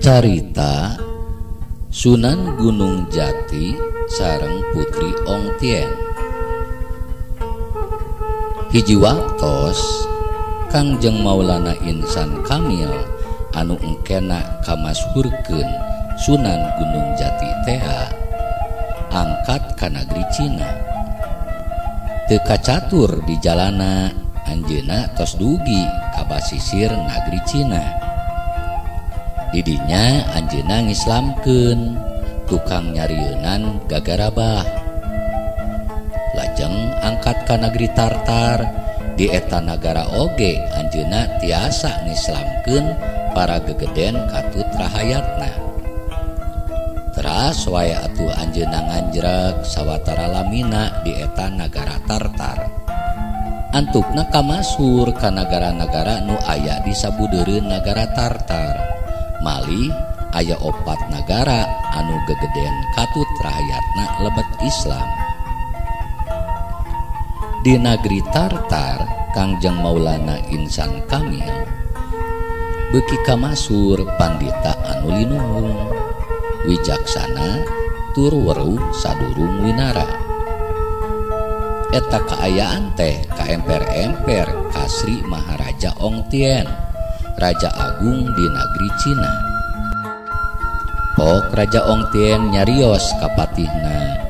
Carita Sunan Gunung Jati sareng Putri Ong Tien. Hiji waktos Kangjeng Maulana Insan Kamil anu engkena kamashurkeun Sunan Gunung Jati tea angkat ka nagri Cina. Teu kacatur di jalana anjeunna tos dugi ka basisir nagri Cina. Didinya anjeunna ngislamkeun tukang nyarieunan gagarabah. Lajeng angkat ka nagri Tartar, di eta nagara oge anjeunna tiasa ngislamkeun para gegeden katut rahayatna. Teras wae atuh anjeunna nganjrek sawatara lamina di eta nagara Tartar. Antukna kamasur ka nagara-nagara nu aya di sabudeureun nagara Tartar. Malih aya opat nagara anu gegeden katut rahayatna lebet Islam. Di nagri Tartar Kangjeng Maulana Insan Kamil beuki kamasur pandita anu linuhung, wijaksana tur weruh sadurung winara. Eta kaayaan teh kaemper-emper ka Sri Maharaja Ong Tien, Raja Agung di nagri Cina. Pok Raja Ong Tien nyarios ka patihna,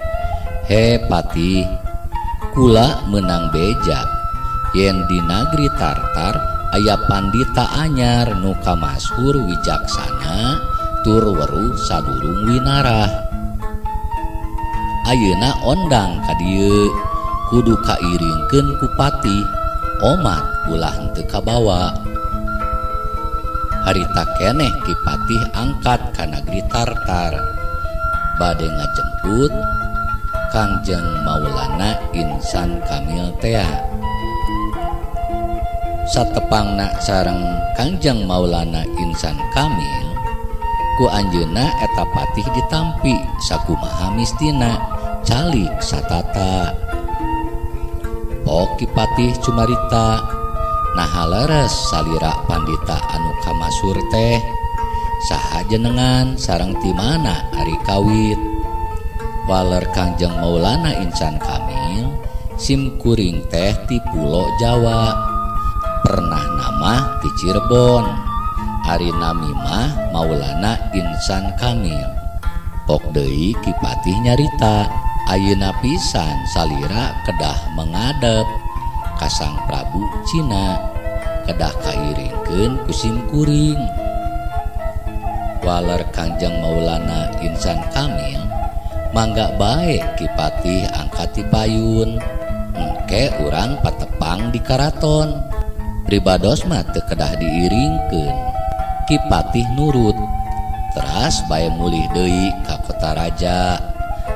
"He patih, kula menang beja yen di nagri Tartar aya pandita anyar nu kamashur wijaksana tur weruh sadurung winarah. Ayeuna ondang ka dieu, kudu kairingkeun ku patih, omat ulah henteu kabawa." Harita keneh Ki Patih angkat ka nagri Tartar bade ngajemput Kangjeng Maulana Insan Kamil tea. Satepangna sareng Kangjeng Maulana Insan Kamil, ku anjeunna eta patih ditampi sakumaha mistina calik satata. Pok Ki Patih cumarita, naha leres salira pandita anu kamasur teh, saha jenengan sareng ti mana ari kawit? Waler Kangjeng Maulana Insan Kamil sim kuring teh ti Pulo Jawa, pernah nama ti Cirebon, ari nami mah Maulana Insan Kamil. Pok deui Ki Patih nyarita, ayeuna pisan salira kedah mengadep ka Sang Prabu Cina, kedah kairingkeun ku sim kuring. Waler Kangjeng Maulana Insan Kamil, mangga bae Ki Patih angkat ti payun, engke urang patepang di karaton. Pribados mah teu kedah diiringkeun. Ki Patih nurut, teras bae mulih deui ka kota raja.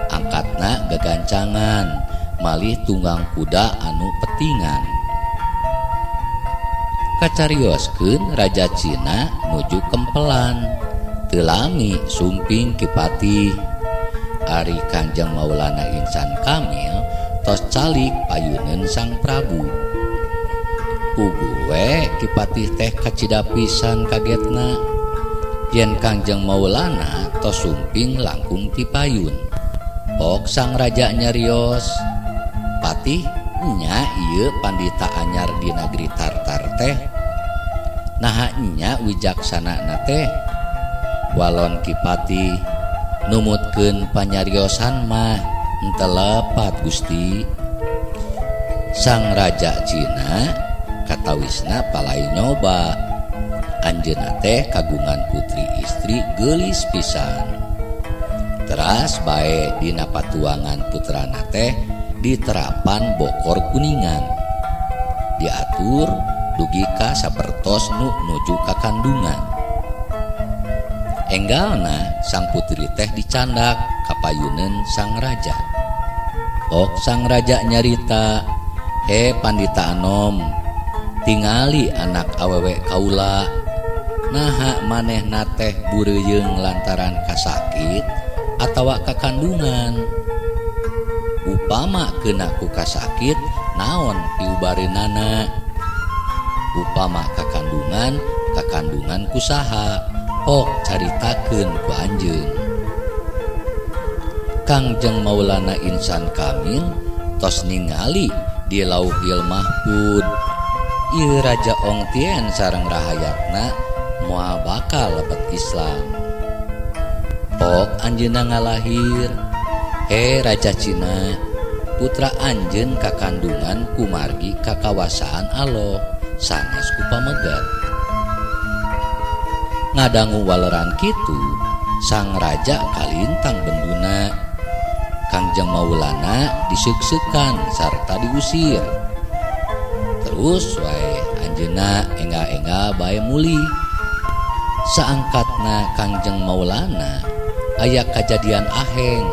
Angkatna gagancangan, malih tunggang kuda anu petingan. Kacarioskeun Raja Cina nuju kempelan, teu lami sumping Ki Patih. Ari Kangjeng Maulana Insan Kamil tos calik payuneun Sang Prabu. Puguh we Ki Patih teh kacida pisan kagetna yen Kangjeng Maulana tos sumping langkung ti payun. Pok sang raja nyarios, "Patih, nya ieu pandita anyar di nagri Tartar teh, naha nya wijaksanana teh?" Walon Ki Patih numutkeun panyariosan mah henteu lepat Gusti. Sang Raja Cina katawisna palai nyoba. Anjeunna teh kagungan putri istri geulis pisan. Teras bae dina patuangan putrana teh diterapan bokor kuningan. Diatur dugi ka sapertos nu nuju ka kandungan. Enggalna sang putri teh dicandak kapayuneun sang raja. Ok sang raja nyarita, "He pandita anom, tingali anak awewe kaula, naha manehna teh bureuyeung lantaran kasakit atawa kakandungan? Upama keuna ku kasakit naon piubareunana? Upama kakandungan, kakandungan kusaha? Pok caritakeun ku anjeun. Kangjeng Maulana Insan Kamil tos ningali di Lauhil Mahfud. Ieu Raja Ong Tien sareng rahayatna moal bakal lebet Islam. Pok anjeunna ngalahir, "He Raja Cina, putra anjeun kakandungan kumargi kakawasaan Allah sanes ku pamegat." Ngadangu waleran kitu, sang raja kalintang benduna. Kangjeng Maulana diseuk-seukan sarta diusir. Terus wae anjeunna enggal-enggal bae mulih. Saangkatna Kangjeng Maulana aya kajadian aheng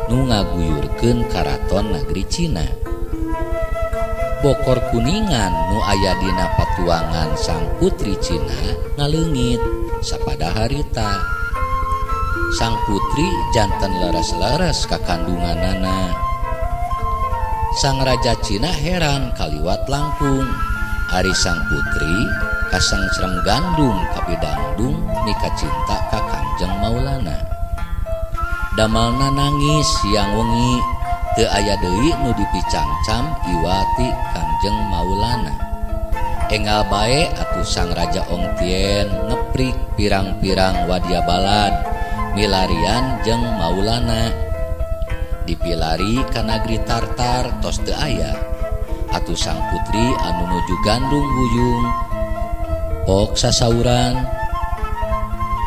nu ngaguyurkeun karaton negeri Cina. Bokor kuningan nu aya dina patuangan sang putri Cina ngaleungit sapada harita. Sang putri janten leres-leres kakandunganana. Sang raja Cina heran kaliwat langkung. Ari sang putri kasengsrem gandum kapidangdung mikacinta ka Kangjeng Maulana. Damalna nangis siang wengi teu aya deui nu dipicangcam iwati Kangjeng Maulana. Enggal bae atuh sang raja Ong Tien ngeprik pirang-pirang wadia balad milarian jeung Maulana. Dipilari ka nagri Tartar tos teu aya. Atuh sang putri anu nuju gandung wuyung pok sasauran,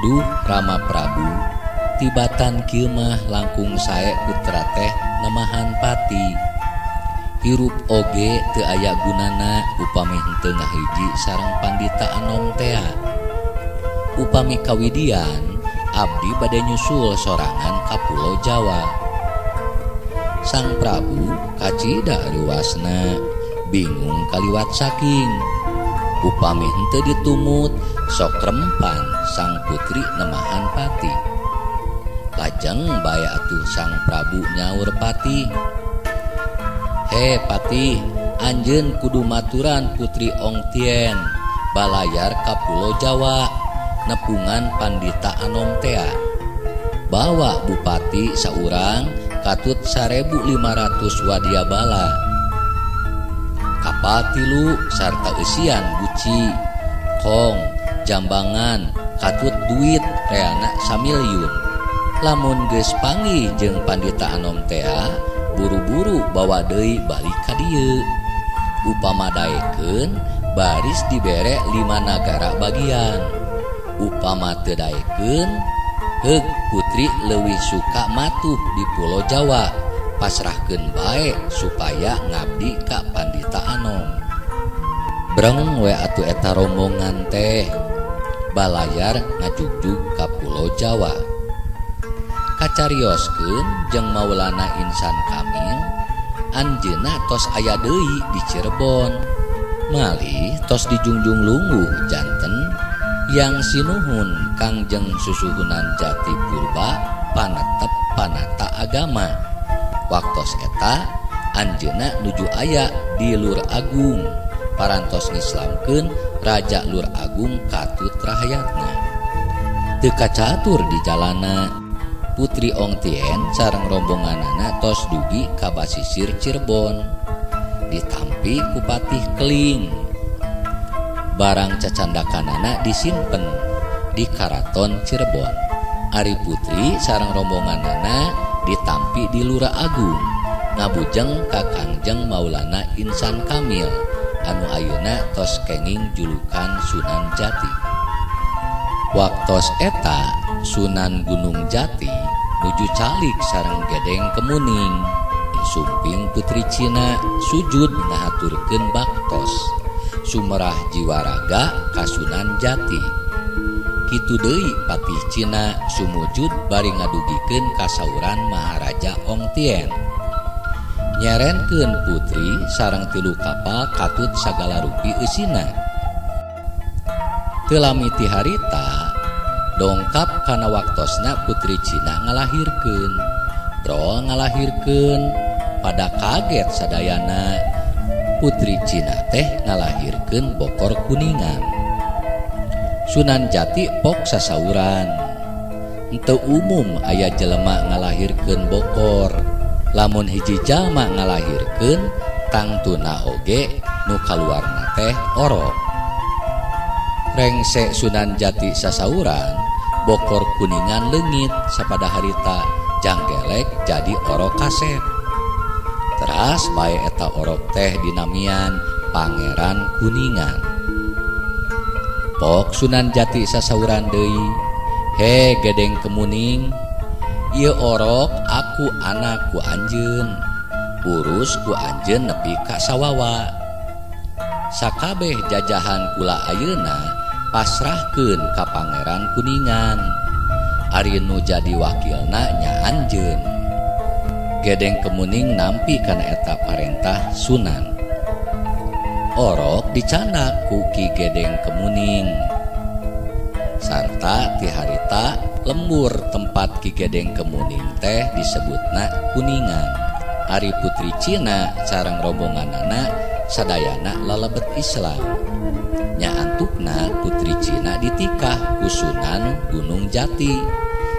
"Duh Rama Prabu, tibatan kieu mah langkung sae putra teh nemahan pati. Hirup oge teu aya gunana upami henteu ngahiji sareng pandita anom tea. Upami kawidian abdi bade nyusul sorangan ka Pulau Jawa." Sang Prabu kacida ruasna, bingung kaliwat saking. Upami henteu ditumut sok rempan sang putri nemahan pati. Lajeng bae atuh sang Prabu nyaur Patih, "He Patih, anjeun kudu maturan putri Ong Tien balayar ka Pulau Jawa nepungan pandita anom tea. Bawa bupati saurang katut 1.500 wadia bala, kapal 3 sarta eusian guci, kong, jambangan, katut duit reana 1 milyun. Lamun geus panggih jeung pandita anom tea, buru-buru bawa deui balik ka dieu. Upama daekeun baris dibere 5 nagara bagian. Upama teu daekeun, heug putri leuwih suka matuh di Pulau Jawa, pasrahkeun bae supaya ngabdi ka pandita anom." Breng we atuh eta rombongan teh balayar ngajugjug ka Pulau Jawa. Kacarioskeun jeung Maulana Insan Kamil, anjeunna tos aya deui di Cirebon. Malih tos dijungjung lungguh janten yang sinuhun Kangjeng Susuhunan Jati Purba panetep panata agama. Waktos eta anjeunna nuju aya di Lur Agung, parantos ngislamkeun Raja Lur Agung katut rahayatna. Teu kacatur di jalana, Putri Ong Tien sareng rombonganana tos dugi ka basisir Cirebon. Ditampi ku Patih Keling. Barang cacandakanana disimpen di Karaton Cirebon. Ari putri sareng rombonganana ditampi di Lurah Agung, ngabujeng ka Kangjeng Maulana Insan Kamil anu ayeuna tos kenging julukan Sunan Jati. Waktos eta Sunan Gunung Jati nuju calik sareng gedeng kemuning. Sumping putri Cina sujud ngahaturkeun baktos sumerah jiwaraga ka Sunan Jati. Kitu deui Patih Cina sumujud bari ngadugikeun kasauran Maharaja Ong Tien. Nyerenkeun putri sareng 3 kapal katut sagala rupi eusina. Teu lami ti harita dongkap kana waktosna putri Cina ngalahirkeun. Brol ngalahirkeun pada kaget sadayana. Putri Cina teh ngalahirkeun bokor kuningan. Sunan Jati pok sasauran. Henteu umum aya jelema ngalahirkeun bokor. Lamun hiji jalma ngalahirkeun tangtuna oge nu kaluarna teh orok. Rengse Sunan Jati sasauran bokor Kuningan leungit sapada harita janggelek jadi orok kasep. Teras bae eta orok teh dinamian Pangeran Kuningan. Pok Sunan Jati sasauran deui, "He Gedeng Kemuning, ieu orok aku anak ku anjeun, urus ku anjeun nepi ka sawawa. Sakabeh jajahan kula ayeuna pasrahkeun ka Pangeran Kuningan. Ari nu jadi wakilna nya anjeun." Gedeng Kemuning nampi kana eta parentah Sunan. Orok dicandak ku Ki Gedeng Kemuning. Sarta ti harita lembur tempat Ki Gedeng Kemuning teh disebutna Kuningan. Ari putri Cina sareng rombonganana sadayana lalebet Islam. Nya antukna putri Cina ditikah ku Sunan Gunung Jati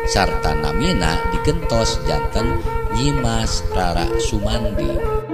sarta namina digentos janten Nyimas Rara Sumandi.